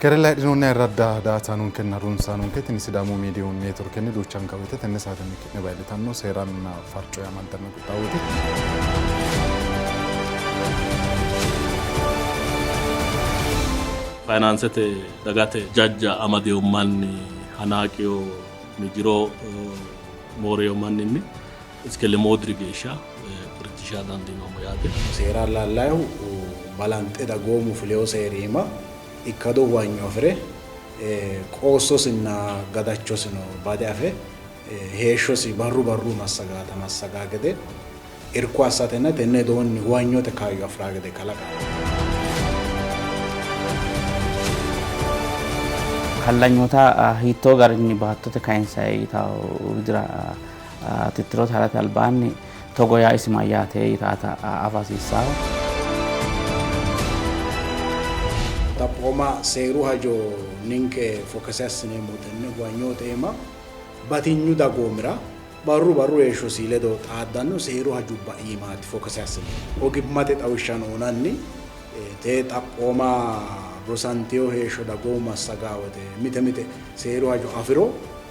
Kerella heedhinoonni ayirradda daa''ataanonkenna harunsaanonke, tini Sidaamu Miidiyu Neetworkenni duuchanka woyte tenne saatenni ki'ne bayi'litanno seeranna farco yaamantanno qixxaawooti. Fayinaansete dagate jajja amadino manni hanaaqino jiro moorino manninni iske lemoo diri geeshsha qorichisha dandiinoommo yaate. Seera allaallayihu balanxe dagoomu fulino seeri iima ikkado huwanyo afi're qoossosinna gadachosino bade afe heeshshosi barru barru massagaata massagaa gede irko assatenna tenne widoonni huwanyote kaayyo afi'raa gede kalaqate. Hallanyoota hiittoo garinni baattote kayinsayi yitawo widira tittirote harate albaanni togo yaa isi mayyaate yitaata afa hasiissawo. Xaphooma seeru hajo ninke fokase assineemmo tenne huwanyoote iima batinyu dagoomira barru barru heeshshosi ledo xaaddanno seeru hajubba iimaati fokase assineemmo. Ogimmate xawishshano uyinanni tee xaphooma rosantino heeshsho dagoomu massagaa wote mite mite seeru hajo afiro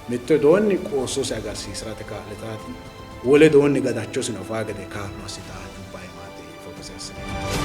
Mitto widoonni qoossosi agarsiisi'rate kaa'litaati, wole widoonni gadachosino afaa gede kaa'lo assitaa hajubba iimaati focus assineemmohu.